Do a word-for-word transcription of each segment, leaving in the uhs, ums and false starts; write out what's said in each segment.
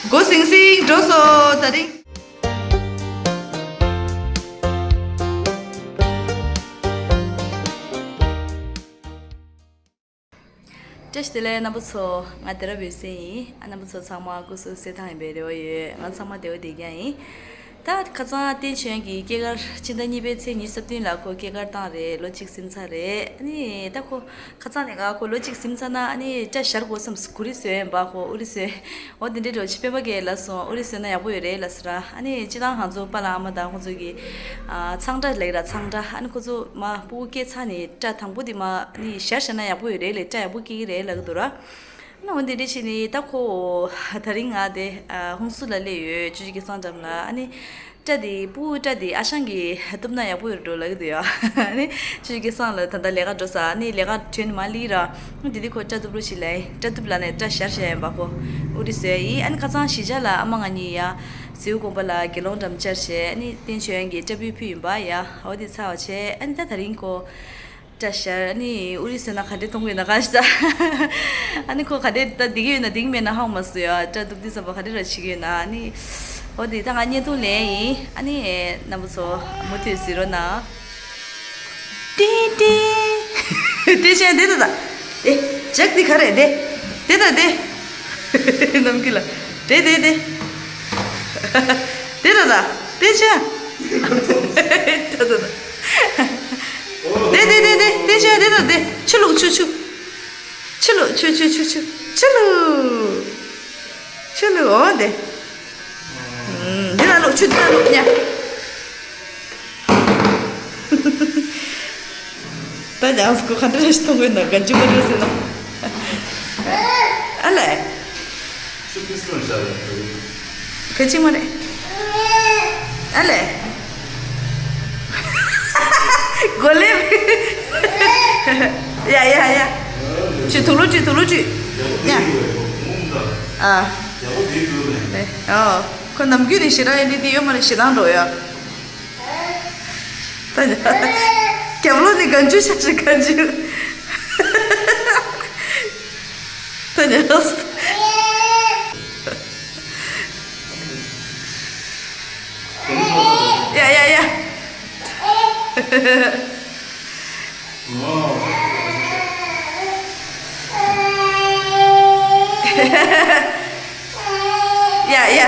སྒོ་སིང་སིང་འགྲོ་སོང་ད་རིང་། བཀྲ་ཤིས་བདེ་ལེགས་རྣམ་པ་ཚོ། ང་བདེ་རབ་ཡོད་སེ་ཡིན། ཨ་རྣམ་པ་ཚོ་ཚང་མ་སྐུ་གཟུགས་གསལ་ཐང་ཡིན་པའི་རེ་བ་ཡོད། ང་ཚང་མ་བདེ་བོ་བདེ་རྐྱང་ཡིན། ད་ཁ་སང་བསྟན་ཆོས་ཀྱི་སྐྱེས་སྐར་ཕྱི་ཟླ་གཉིས་པའི་ཚེས་ཉི་ཤུ་རྩ་བདུན་ལ་ཁོ་སྐྱེས་སྐར་བཏང་རེད། ལོ་གཅིག་ཟིན་ཚར་རེད། ཨ་ནི་ད་ཁོ་ཁ་སང་ནས་ང་ཁོ་ལོ་གཅིག་ཟིན་ཚར་ན་ཨ་ནི་སྐྲ་བཞར་དགོས་བསམ། གུ་རི་བཟོས་ཡིན་པ། ཁོ་ཨུ་རི་བཟོས། འོ་དེ་འདྲའི་འགྲོ་ཕྱི་པད་མ་གས་ལ་སོང་། ཨུ་རི་བཟོས་ན་ཡག་པོ་ཡོད་རེད་ལ་ཟེར། ཨ་ནི་སྤྱི་བཏང་ང་ཚོ་པཱ་ལགས་ཨ་མ་དང་ཁོ་ཚོ་གི་ཨ་ཚང་སྐྲ་ལབ་ར། ཚང་སྐྲ། ཨ་ནི་ཁོ་ཚོ་མ་སྤུ་གུ་སྐྱེས་ཚར་ནས་སྐྲ་དང་པོ་དེ་མ་ཨ་ནི་བཞར་བཞག་ན་ཡག་པོ་ཡོད་རེད་ལས། སྐྲ་ཡག་པོ་སྐྱེ་གི་རེད་ལབ་གི་འདུག་ར། ཨ་ནི་འོ་དེ་འདྲ་བྱས་ནས་ད་ཁོ་ད་རིང་ང་དེ་ཨ་ཧུན་སུར་ལ་སླེབས་ཡོད། ཆུ་བཞི་སྐལ་བཟང་འགྲམ་ལ། ཨ་ནི་སྐྲ་དེ་སྤུ་གུ་སྐྲ་དེ་ཨ་ཞང་གིས་གཏུབ་ན་ཡག་པོ་ཡོད་འགྲོ་ལབ་གི་འདུག་ཡ། ཨ་ནི་ཆུ་བཞི་སྐལ་བཟང་ལ་ད་ལྟ་ལས་ཀ་འགྲོ་ས། ཨ་ནི་ལས་ཀ་གྲོལ་ནས་མར་སླེབས་ར། ཨ་དེ་དུས་ཁོ་སྐྲ་གཏུབ་རོགས་ཞེས་ལབ་ཡིན། སྐྲ་གཏུབ་ལབ་ནས་སྐྲ་བཞར་བཞག་ཡིན་པ། ཁོ་ཨུ་རི་བཟོས་ཡིན། ཨ་ནི་ཁ་སང་གཞིས་ཆགས་ལ་ཨ་མ་ང་གཉིས་ཡ་ཟེའུ་དགོན་པ་ལ་དགེ་སློང་འགྲམ་བཅར་བྱས། ཨ་ནི་བསྟན་ཆོས་དབྱངས་ཀྱིས་སྐྲ་སྤུས་ཕུལ་ཡིན་པ་ཡ། འོ་དེ་ཚར་བ་བྱས། ཨ་ནི་ད་ད་རིང་ཁོ་སྐྲ་བཞར། ཨ་ནི་ཨུ་རི་བཟོས་ན་ག་འདྲས་གཏོང་གི་ཡོད་ན་ག་ཞིག་ད། ཨ་ནི་ཁོ་ག་འདྲས་ད་འགྲིག་གི་ཡོད་ན་འགྲིག་མེད་ན་ཧ་གོ་མ་སོང་ཡ། སྐྲ་གཏུབ་དུས་ཙམ་པ་ག་འདྲས་ར་བྱེད་ཀྱི་ཡོད་ན། ཨ་ནི་འོ་དེ་ད་ང་བརྙན་ཐུང་ལེན་ཡིན། ཨ་ནི་རྣམ་པ་ཚོ་མུ་མཐུད་གཟིགས་རོགས་གནང་། ཏིང་ཏིང་། བསྟན་ཆོས་དབྱངས་དེ་ད་ད། ཨེ། ཇག་འདི་ག་རེ་དེ། དེ་ད་དེ། ནམ་རྒྱུན་ལ། དེ་དེ་དེ། དེ་ད་ད། བསྟན་ཆོས་དབྱངས། ད་ད་ད། དེ་དེ་དེ་དེ། བསྟན་ཆོས་དབྱངས་དེ་ད་དེ། ཆུ་བླུགས། ཆུ་ཆུ། ཆུ་བླུགས། ཆུ་ཆུ་ཆུ་ཆུ། ཆུ་བླུགས། ཆུ་བླུགས། འོ་དེ། ཨུམ། འདི་ལ་བླུགས། ཆུ་འདི་ལ་བླུགས་ཉ། ད་ཉང་སྐུ་ག་འདྲ་ཞིག་མཐོང་གི་ན། ག་འཇུ་མ་འཇུ་ཟེར་ན། ཨ་ལས། ག་ཅི་མ་རེད། ཨ་ལས། གོ་ལེ། ཡ་ཡ་ཡ། ཅི་དུག་ལོག་ཅི་དུག་ལོག་ཅི། ཡ། ཨ། ཨོ། ཁོ་ནམ་རྒྱུན་ནས་ཞེ་དྲག་ཡོད་ནི་དེ་ཡོད་མ་རེད། ཞེ་སྡང་འགྲོ་ཡ། ད་ཉལ། རྒྱབ་ལོགས་ནས་ག་འཇུ་ཤ་ཤ་ག་འཇུ། ད་ཉལ། ཡ་ཡ་ཡ། ཡ་ཡ་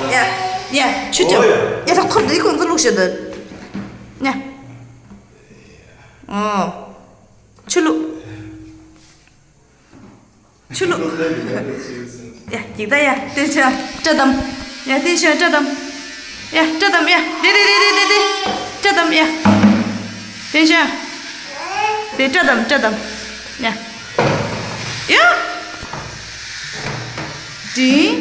ཡ་ཡ། ཆུ་ཅོ། ཡ་ད་ཁོར་འདི་ཁོང་ཚོ་བླུགས་ཤོག་འདི། ཡ། ཨོ། ཆུ་བླུགས། ཆུ་བླུགས། ཡ། འགྱིག་ད་ཡ། བསྟན་ཆོས་སྐྲ་བསྡམས། ཡ། བསྟན་ཆོས་སྐྲ་བསྡམས། ཡ། སྐྲ་བསྡམས་ཡ། དེ་དེ་དེ་དེ་དེ་དེ། སྐྲ་བསྡམས་ཡ། བསྟན་ཆོས། དེ་སྐྲ་བསྡམས། སྐྲ་བསྡམས། ཡ། ཡ། དྲིན།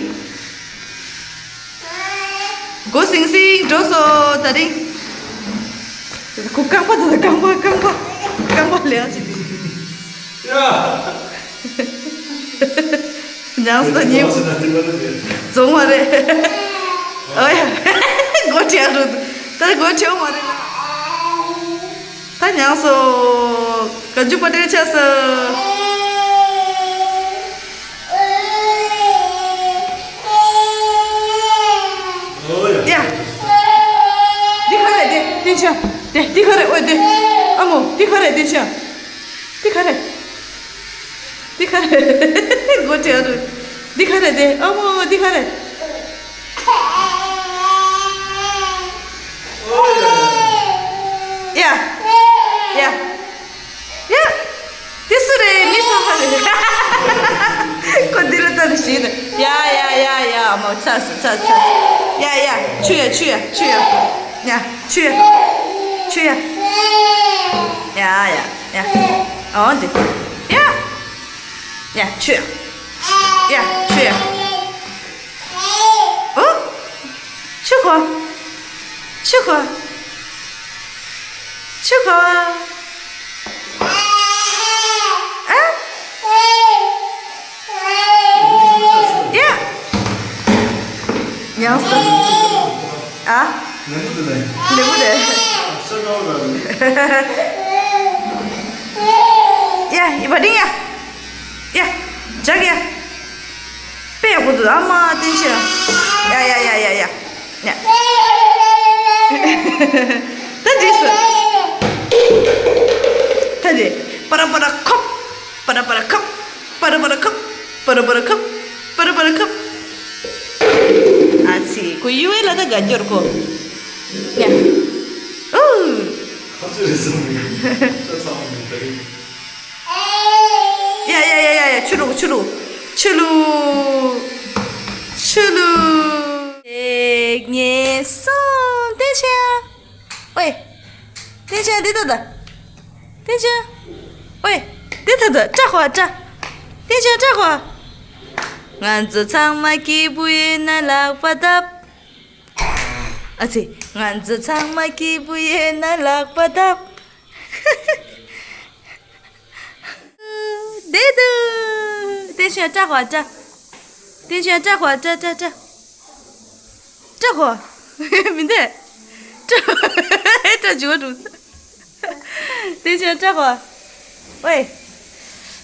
སྒོ་སིང་སིང་འགྲོ་སོང་ད་རིང་། ཁོ་རྐང་པ་དེ་རྐང་པ་རྐང་པ་རྐང་པ་ལས་ཨ་ཅིག་ཉང་སོ་ཉིན་རྫོང་བ་རེད། ཨོ་ཡ། སྒོ་ཁྲལ་འགྲོ་འདུག་ད་སྒོ་ཁྲལ་མ་རེད་ལ། ད་ཉང་སོ། ག་འཇུག་པ་དེ་ཆགས་སོ། ཡ། འདི་ག་རེད་དེ། དེ་ཆ། དེ་འདི་ག་རེད། ཨོ་དེ། ཨ་མོ་འདི་ག་རེད། དེ་ཆ། འདི་ག་རེད། འདི་ག་རེད། སྒོ་ཁྲལ་རུ། འདི་ག་རེད་དེ། ཨ་མོ་འདི་ག་རེད། ཡ། ཡ། ཡ། དེ་སུ་རེད། མི་སུ་ཧ་རེད། ཁོ་འདི་ལ་ལྟ་ནས་ཤེས་ནས། ཡ་ཡ་ཡ་ཡ། མོ་ཚ་སུ་ཚ་ཚ། ཡ་ཡ། ཆུ་ཡ་ཆུ་ཡ་ཆུ་ཡ། ཡ། ཆུ་ཡ། ཆུ་ཡ། ཡ་ཡ་ཡ། ཨོ་འདི། ཡ། ཡ། ཆུ་ཡ། ཡ། ཆུ་ཡ། ཨོ། ཆུ་ཁོ། ཆུ་ཁོ། ཆུ་ཁོ། ཨ། ཡ། ཡང་སོ། ཨ། ལེ་མོ་རེད། ཡ། ཡི་བ་ཏིང་ཡ། ཡ། ཇག་ཡ། པེ་ཡ། ཁོ་ཚོ་ཨ་མ་བསྟན་ཆོས། ཡ་ཡ་ཡ་ཡ་ཡ། ཡ། ད་འགྲིག་སོང་། ད་དེ། པ་ར་པ་ར་ཁོབ། པ་ར་པ་ར་ཁོབ། པ་ར་པ་ར་ཁོབ། པ་ར་པ་ར་ཁོབ། པ་ར་པ་ར་ཁོབ། ཨ་ཙི། ཁོ་གཡུག་པ་ལ་ད་དགའ་འགྱུར་ཁོ། ཡ། ཨུ། ཁ་ཆུ་རེ་སོང་མི་ཡ། ཆ་ཚང་མི་ད་རེད། ཡ་ཡ་ཡ་ཡ་ཡ། ཆུ་བླུགས། ཆུ་བླུགས། ཆུ་བླུགས། ཆུ་བླུགས། གཅིག་གཉིས་གསུམ། བསྟན་ཆོས། ཨོའི། བསྟན་ཆོས་འདི་ལྟ་ད། བསྟན་ཆོས། ཨོའི། འདི་ལྟ་ད། སྐྲག་གོ་སྐྲག་བསྟན་ཆོས་སྐྲག་གོ་ང་ཚོ་ཚང་མ་སྐྱིད་པོ་ཡིན་ན་ལག་པ་བརྡབ། ཨ་ཙི། ང་ཚོ་ཚང་མ་སྐྱིད་པོ་ཡིན་ན་ལག་པ་བརྡབ། བསྟན་ཆོས་སྐྲག་གོ་སྐྲག་བསྟན་ཆོས་སྐྲག་གོ་སྐྲག་སྐྲག་སྐྲག་སྐྲག་གོ་མི་འདུག་སྐྲག་སྐྲག་འཇུ་བ་འགྲོ། བསྟན་ཆོས་སྐྲག་གོ་ཨོའི།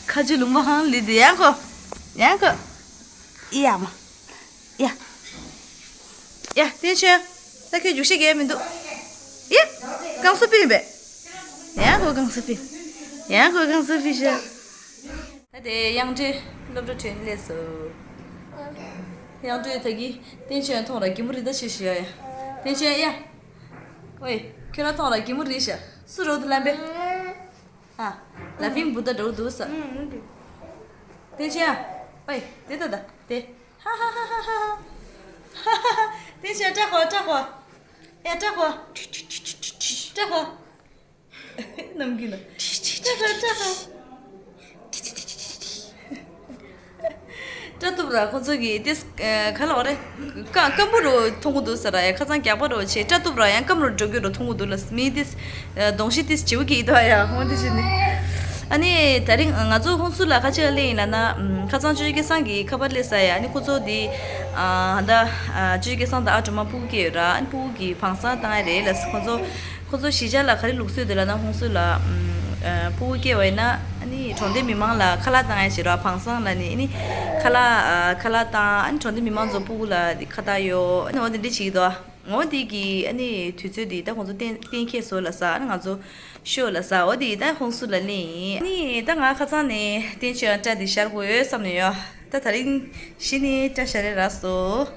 ཁ་ཆུ་ལུང་པ་ཧང་ལི་དེ་ཡང་གོ་ཡང་གོ་ཨི་ཡ་མ། ཡ། ཡ། བསྟན་ཆོས། ད་ཁྱོད་རྒྱུགས་ཤེས་ཀྱི་མི་འདུག་ཡ། རྐང་སོ་ཕུད་པས། ཡང་ཁོ་རྐང་སོ་ཕུད། ཡང་ཁོ་རྐང་སོ་ཕུད་ཤག་ད་དེ་དབྱངས་སྒྲོན་སློབ་གྲྭ་ཁྲིད་སླེབས་སོང་། དབྱངས་སྒྲོན་ད་གི་བསྟན་ཆོས་མཐོང་ར་གད་མོ་རི་ད་ཤི་ཤི་ཡ་ཡ། བསྟན་ཆོས་ཡ། ཨོའི། ཁྱོད་ར་མཐོང་ར་གད་མོ་རི་ཤག་སུ་རོ་དུ་ལམ་པས། ཨ། ལ་ཕིང་བུ་ད་འགྲོ་འདུག་ས། ཨུང་། ཨུང་། དེ་ཆེ་ཨ། ཨོའི། དེ་ད་ད། དེ། ཧ་ཧ་ཧ། དེ་ཆེ་སྐྲག་གོ་སྐྲག་གོ་ཨེ་སྐྲག་གོ་སྐྲག་གོ་ནམ་གི་ལ། སྐྲག་གོ་སྐྲག་གོ་སྐྲག་ཐུབ་ར་ཁོ་ཚོ་གི་དེ་ག་ལ་བ་རེད། སྐམ་པོ་རུ་མཐོང་གི་འདུག་ས་ར་ཡ། ཁ་སང་རྒྱགས་པ་རུ་ཆེ་སྐྲག་ཐུབ་ར་ཡང་སྐམ་རུ་འགྲོ་རྒྱུ་རུ་མཐོང་གི་འདུག་ལ་མི་དེ་གདོང་ཤི་དེ་བྱིའུ་གི་ཡིད་དོ་ཡ་ཧོང་དེ་བྱས་ནས། ཨ་ནི་ད་རིང་ང་ཚོ་ཧོང་སུ་ལ་ཁ་ཆེ་ལ་སླེབས་ཡིན་ལ་ན་ཁ་སང་ཅོ་ཅོ་སྐལ་བཟང་གི་ཁ་པར་སླེབས་ས་ཡ། ཨ་ནི་ཁོ་ཚོ་དེ་ད་ཅོ་ཅོ་སྐལ་བཟང་དང་ཨ་གྲོ་མ་ཕྲུ་གུ་སྐྱེས་ཡོད་ར། ཨ་ནི་ཕྲུ་གུ་གི་བང་བཟང་བཏང་ཡ་རེད་ལ་ཁོ་ཚོ། ཁོ་ཚོ་གཞིས་ཆགས་ལ་ག་རེ་ལུགས་སྲོལ་འདུག་ལབ་ན་ཧོང་སུ་ལ་ཨམ་ཨ་ཕྲུ་གུ་སྐྱེ་བ་ཡིན་ན་ཨ་ནི་གྲོང་སྡེ་མི་མང་ལ་ཁ་ལག་བཏང་ཡ་ཞིག་ར། བང་བཟང་ལབ་ནི་ཨ་ནི་ཁ་ལག་ཨ་ཁ་ལག་བཏང་ཨ་ནི་གྲོང་སྡེ་མི་མང་ཚོ་ཕྲུ་གུ་ལ་ཁ་བཏགས་ཡོད། ཨ་ནི་འོ་དེ་འདྲ་བྱེད་ཀྱི་འདུག་འོ་དེ་གི་ཨ་ནི་དུས་ཚོད་དེ་ད་ཁོང་ཚོ་གཏན་གཏན་འཁེལ་བཟོ་ལབ་ས། ཨ་ནི་ང་ཚོ་ཤོག་ལབ་ས། འོ་དེ་ད་ཧོང་སུ་ལ་སླེབས་ཡིན། ཨ་ནི་ད་ང་ཁ་སང་ནས་བསྟན་ཆོས་སྐྲ་དེ་བཞར་དགོས་ཡོད་བསམ་ནས་ཡོད། ད་ད་རིང་གཞི་ནས་སྐྲ་བཞར་རེ་རག་སོང་།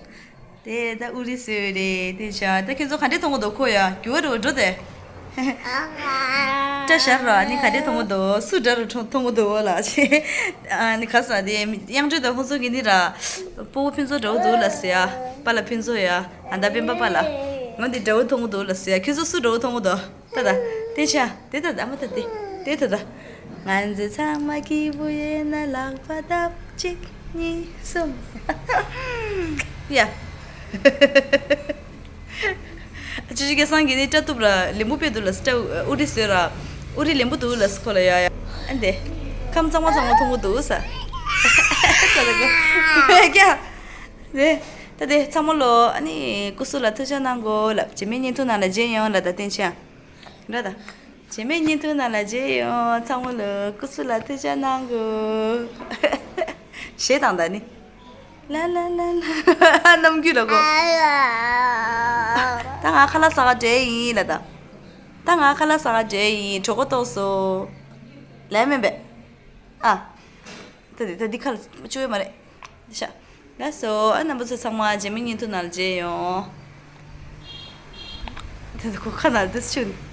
དེ་ད་ཨུ་རི་སུ་རེད། དེ་བྱ་ད་ཁྱེད་ཚོ་ག་འདྲས་མཐོང་གི་འདུག་ཁོ་ཡ་རྒྱུ་བ་རུ་འགྲོ་དེ། སྐྲ་བཞར་ར་ནི་ག་འདྲས་མཐོང་གི་འདུག་སུ་འདྲ་རུ་མཐོང་གི་འདུག་ལ་ཆེ། ཨ་ནི་ཁ་ས་དེ་དབྱངས་སྒྲོན་དང་ཁོ་ཚོ་གི་ནི་ར་སྤོ་བོ་ཕུན་ཚོགས་འདྲ་བོ་འདུག་ལ་ཟེར་ཡ། པ་ལ་ཕུན་ཚོགས་ཡ། ཨ་ད་སྤེན་པ་པ་ལ། ང་འདི་འདྲ་བོ་མཐོང་གི་འདུག་ལ་ཟེར་ཡ། ཁྱེད་ཚོ་སུ་འདྲ་བོ་མཐོང་གི་འདུག་ད་ད། དེ་ཆ། དེ་ད་ད་མ་ད་དེ། དེ་ད་ད། ང་ཚོ་ཚང་མ་སྐྱིད་པོ་ཡོད་ན་ལག་པ་བརྡབ། གཅིག་གཉིས། གསུམ། ཡ། ཅོ་ཅོ་སྐལ་བཟང་གིས་ནི་སྐྲ་གཏུབ་ར་ལེན་པོ་དཔེ་འདུག་ལ་སྐྲ་ཨུ་རི་བཟོས་ར། ཨུ་རི་ལེན་པོ་འདུག་ལ་ཁོ་ལ་ཡ་ཡ། ཨ་འདེ། ཁམས་གཙང་མ་གཙང་མ་མཐོང་གི་འདུག་ས། ད་ད་གོ། ཀྱ། དེ། ད་དེ་ཚང་མ་ལོ་ཨ་ནི་སྐུ་གཟུགས་ལ་ཐུགས་ཅག་གནང་དགོས་ལབ། རྗེས་མའི་བརྙན་ཐུང་ནང་ལ་མཇལ་ཡོང་ལ་ད་བསྟན་ཆ། ར་ད། རྗེས་མའི་བརྙན་ཐུང་ནང་ལ་མཇལ་ཡོང་། ཚང་མ་ལོ་སྐུ་གཟུགས་ལ་ཐུགས་ཅག་གནང་དགོས། གཞས་དང་ད་ནི། ལ་ལ་ལ་ལ། ནམ་རྒྱུན་ལ་གོ། ད་ང་ཁ་ལག་ཟ་ག་འགྲོ་ཡིན་ལ་ད། ད་ང་ཁ་ལག་ཟ་ག་འགྲོ་ཡིན། གྲོད་ཁོག་ལྟོགས་སོང་། ལས་མེད་པས། ཨ། ད་འདི་ད་འདི་ཁ་ལ་བཅུག་ཡོད་མ་རེད། ཤ། ལགས་སོ། ཨ་རྣམ་པ་ཚོ་ཚང་མ་རྗེས་མའི་བརྙན་ཐུང་ནང་ལ་མཇལ་ཡོང་། ད་ད་ཁོ་ཁ་ནང་ལ་འདི་བཅུག་ནས།